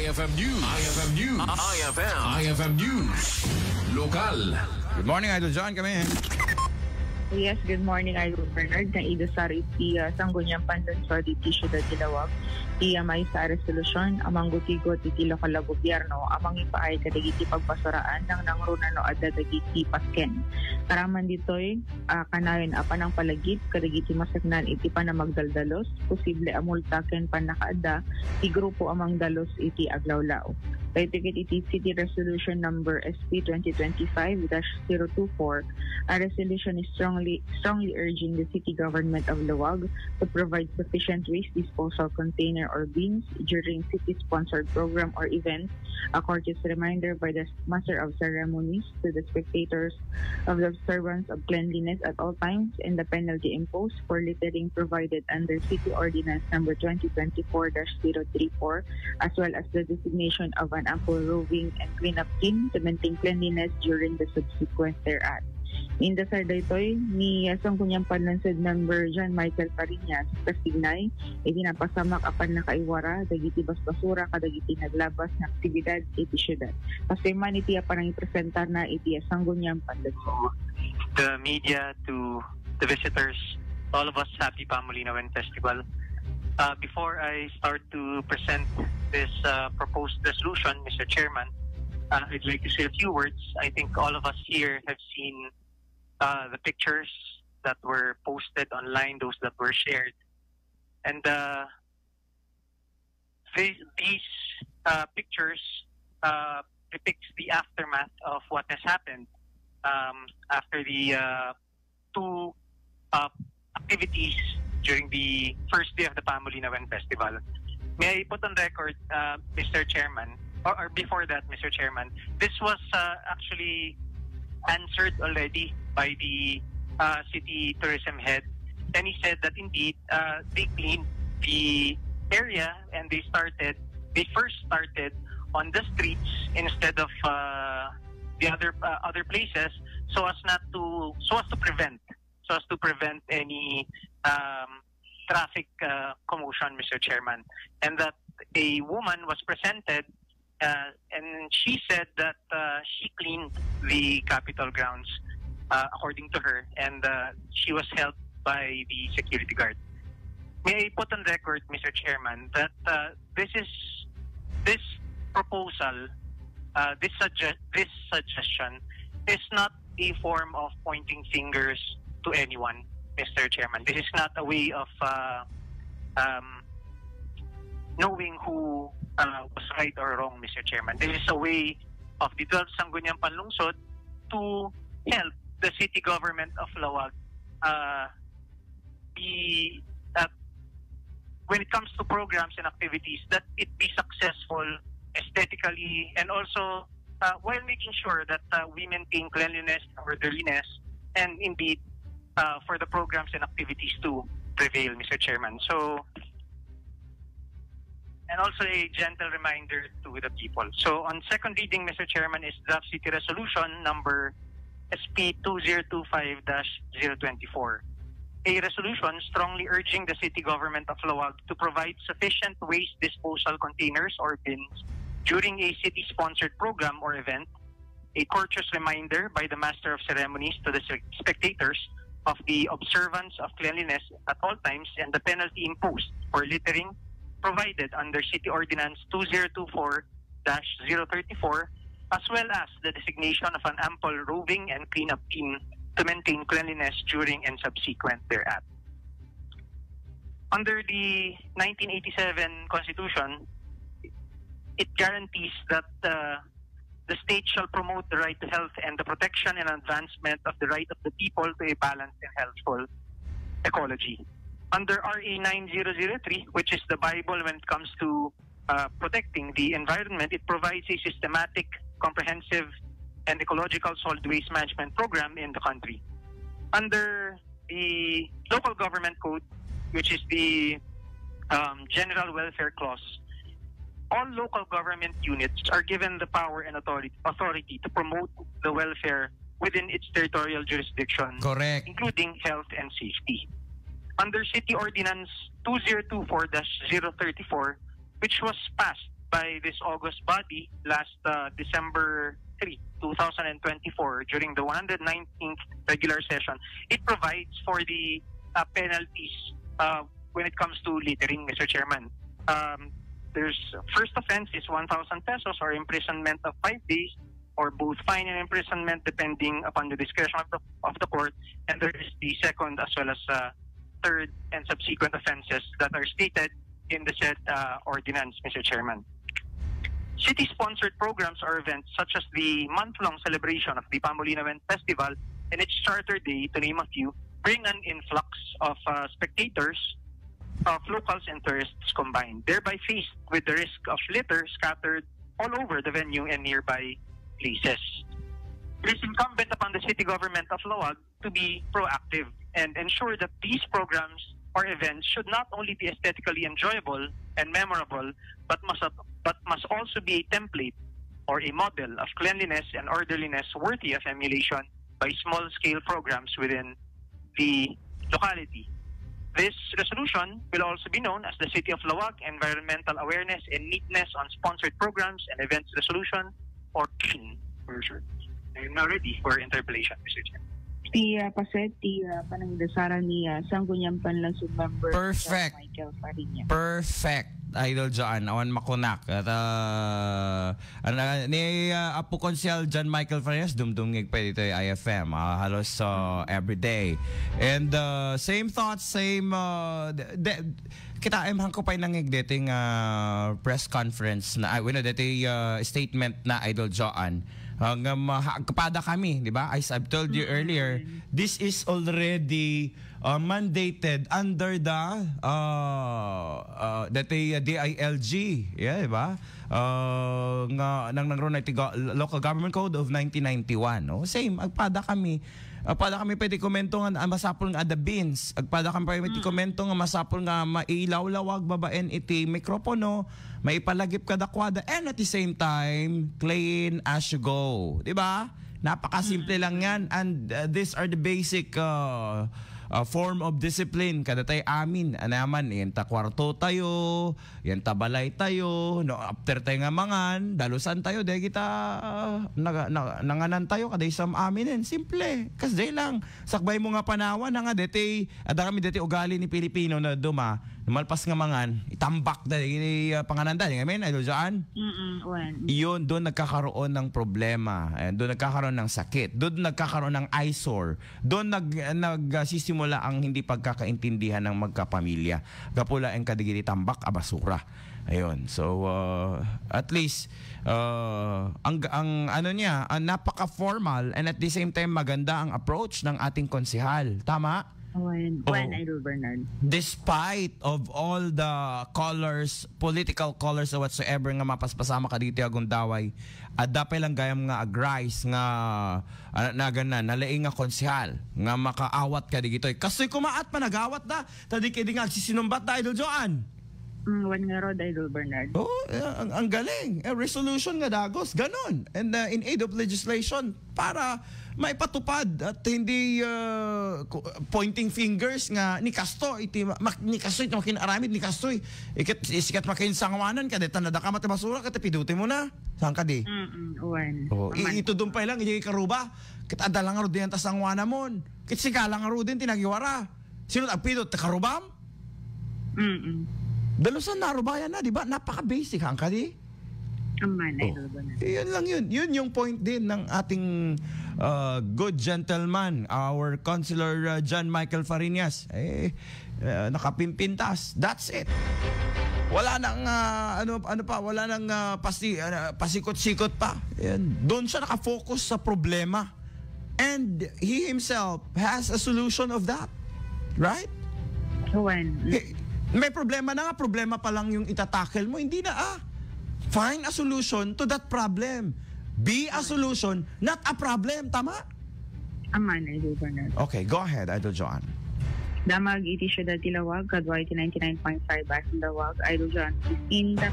IFM News. IFM News. IFM News. Lokal. Good morning, Idol John. Kami. Yes, good morning, Idol Bernard. Na idasar iti Sangguniang Pandansod iti Siyudad Dilawag. Iya may sa resolusyon amang gutigot iti lokal na gobyerno amang ipaay kadagiti pagpasuraan ng nangrunano at dadagiti pasken. Karaman dito'y kanayon apan ang palagip kadagiti masagnan iti panamagdaldalos, posible amulta ken panakaada ti grupo amang dalos iti aglawlaw. Kaitikit iti City Resolution number SP 2025-024, a resolution is strongly urging the city government of Laoag to provide sufficient waste disposal container or bins during city-sponsored program or events, a courteous reminder by the Master of Ceremonies to the spectators of the observance of cleanliness at all times and the penalty imposed for littering provided under City Ordinance number 2024-034, as well as the designation of an ample roving and cleanup team to maintain cleanliness during the subsequent thereat. In the Sardaytoy, ni Sangguniang Pandansod member John Michael Parinas, Kasignay, itinapasamak apan nakaiwara, dagiti basbasura, kadagiti naglabas na aktibidad iti syudad. Kasi man iti apan ang ipresentar na iti Sangguniang Pandansod. The media, to the visitors, all of us, happy Pamulinawen Festival. Before I start to present this proposed resolution, Mr. Chairman, I'd like to say a few words. I think all of us here have seen the pictures that were posted online, those that were shared. And these pictures depicts the aftermath of what has happened after the two activities during the first day of the Pamulinawen Festival. May I put on record, Mr. Chairman, or before that, Mr. Chairman, this was actually answered already by the city tourism head, and he said that indeed they cleaned the area and they first started on the streets instead of the other places, so as to prevent any traffic commotion, Mr. Chairman, and that a woman was presented. And she said that she cleaned the Capitol grounds, according to her, and she was helped by the security guard. May I put on record, Mr. Chairman, that this proposal, this suggestion, is not a form of pointing fingers to anyone, Mr. Chairman. This is not a way of knowing who was right or wrong, Mr. Chairman. This is a way of the 12th Sangguniang Panlungsod to help the city government of Laoag when it comes to programs and activities, that it be successful aesthetically, and also while making sure that we maintain cleanliness, orderliness, and indeed for the programs and activities to prevail, Mr. Chairman. And also a gentle reminder to the people. So on second reading, Mr. Chairman, is draft city resolution number SP 2025-024. A resolution strongly urging the city government of Laoag to provide sufficient waste disposal containers or bins during a city-sponsored program or event. A courteous reminder by the Master of Ceremonies to the spectators of the observance of cleanliness at all times and the penalty imposed for littering provided under City Ordinance 2024-034, as well as the designation of an ample roving and cleanup team to maintain cleanliness during and subsequent thereat. Under the 1987 Constitution, it guarantees that the state shall promote the right to health and the protection and advancement of the right of the people to a balanced and healthful ecology. Under RA 9003, which is the Bible when it comes to protecting the environment, it provides a systematic, comprehensive, and ecological solid waste management program in the country. Under the Local Government Code, which is the General Welfare Clause, all local government units are given the power and authority to promote the welfare within its territorial jurisdiction, Correct. including health and safety. Under City Ordinance 2024-034, which was passed by this August body last December 3, 2024, during the 119th regular session, it provides for the penalties when it comes to littering, Mr. Chairman. There's first offense is 1,000 pesos or imprisonment of 5 days, or both fine and imprisonment depending upon the discretion of the court. And there is the second as well as third and subsequent offenses that are stated in the said ordinance, Mr. Chairman. City-sponsored programs or events such as the month-long celebration of the Pambolina Event Festival and its Charter Day, to name a few, bring an influx of spectators, of locals and tourists combined, thereby faced with the risk of litter scattered all over the venue and nearby places. It is incumbent upon the city government of Laoag to be proactive and ensure that these programs or events should not only be aesthetically enjoyable and memorable, but must also be a template or a model of cleanliness and orderliness worthy of emulation by small-scale programs within the locality. This resolution will also be known as the City of Laoag Environmental Awareness and Neatness on Sponsored Programs and Events Resolution, or CEAN version. I am now ready for interpellation, Mr. Chair. Paset, panangdasara ni Sangguniang Panlansod Member Perfect. Michael Fariñas. Perfect. Idol John, awan makunak. At ni Apo Konsyal John Michael Fariñas, dumdumngig pa dito yung IFM. Halos every day. And same thoughts, same... kita ay mahang ko pa nangig dating press conference na dating statement na Idol John hanggang kapada kami, di ba? As I've told you earlier, this is already mandated under the DILG, yeah, di ba? Nang Local Government Code of 1991. No? Same, agpada kami. Agpada kami pwede komento nga masapol nga the beans. Agpada kami pwede komento nga masapol nga mailaw-lawag babaen iti mikropono, maipalagip kadakwada, and at the same time, clean as you go. Diba? Napakasimple lang yan. And these are the basic form of discipline kada tayo amin anaman yan ta kwarto tayo, yan ta balay tayo, no, after tayo nga mangan dalusan tayo dahil kita nanganan tayo kada isang aminin, simple kasi lang sakbay mo nga panawan nga dete ada kami dete ugali ni Pilipino na duma malpas nga mangan itambak dahil pangananda nga men Idol John. Iyon doon nagkakaroon ng problema, doon nagkakaroon ng sakit, doon nagkakaroon ng eyesore, doon nagsisimula ang hindi pagkakaintindihan ng magkapamilya. Kapula ang kadigiti tambak a basura. Ayun. So at least ang ano niya, napaka-formal and at the same time maganda ang approach ng ating konsehal. Tama? Idol Bernard. Despite of all the colors, political colors or whatsoever nga mapaspasama ka dito agong daway, adapay lang gayam nga agrice nga nalaing nga konsehal nga makaawat ka digitoy. Kasi kumaat pa nagawat da, tadi kedi nga agsisinumbat da Idol Joan. One nga rod, Idol Bernard. Ang galing. Resolution nga dagos, ganon. And in aid of legislation para maipatupad at hindi pointing fingers nga ni Kasto ni Kasto ito makinaramid ni Kasto isikat makinsangwanan kada tanada ka matabasura kada piduti mo na saan ka di ito dumpay lang hindi karuba kita adalang aro din tas sangwana mon kit sikalang aro din tinagiwara sino agpidot karubam dalusan na arubayan na di ba napaka basic hang ka di. Yun lang yun. Yun yung point din ng ating good gentleman, our Councilor John Michael Fariñas. Nakapimpintas. That's it. Wala nang wala nang pasikot-sikot pa. Doon siya nakafocus sa problema. And he himself has a solution of that. Right? May problema na nga, problema pa lang yung itatackle mo. Hindi na find a solution to that problem. Be a solution, not a problem. Tama? Idol Bernard. Okay, go ahead, Idol Joan. Damag iti syudad ti Laoag, kadwa iti 99.5 Basin Laoag, Idol John, in the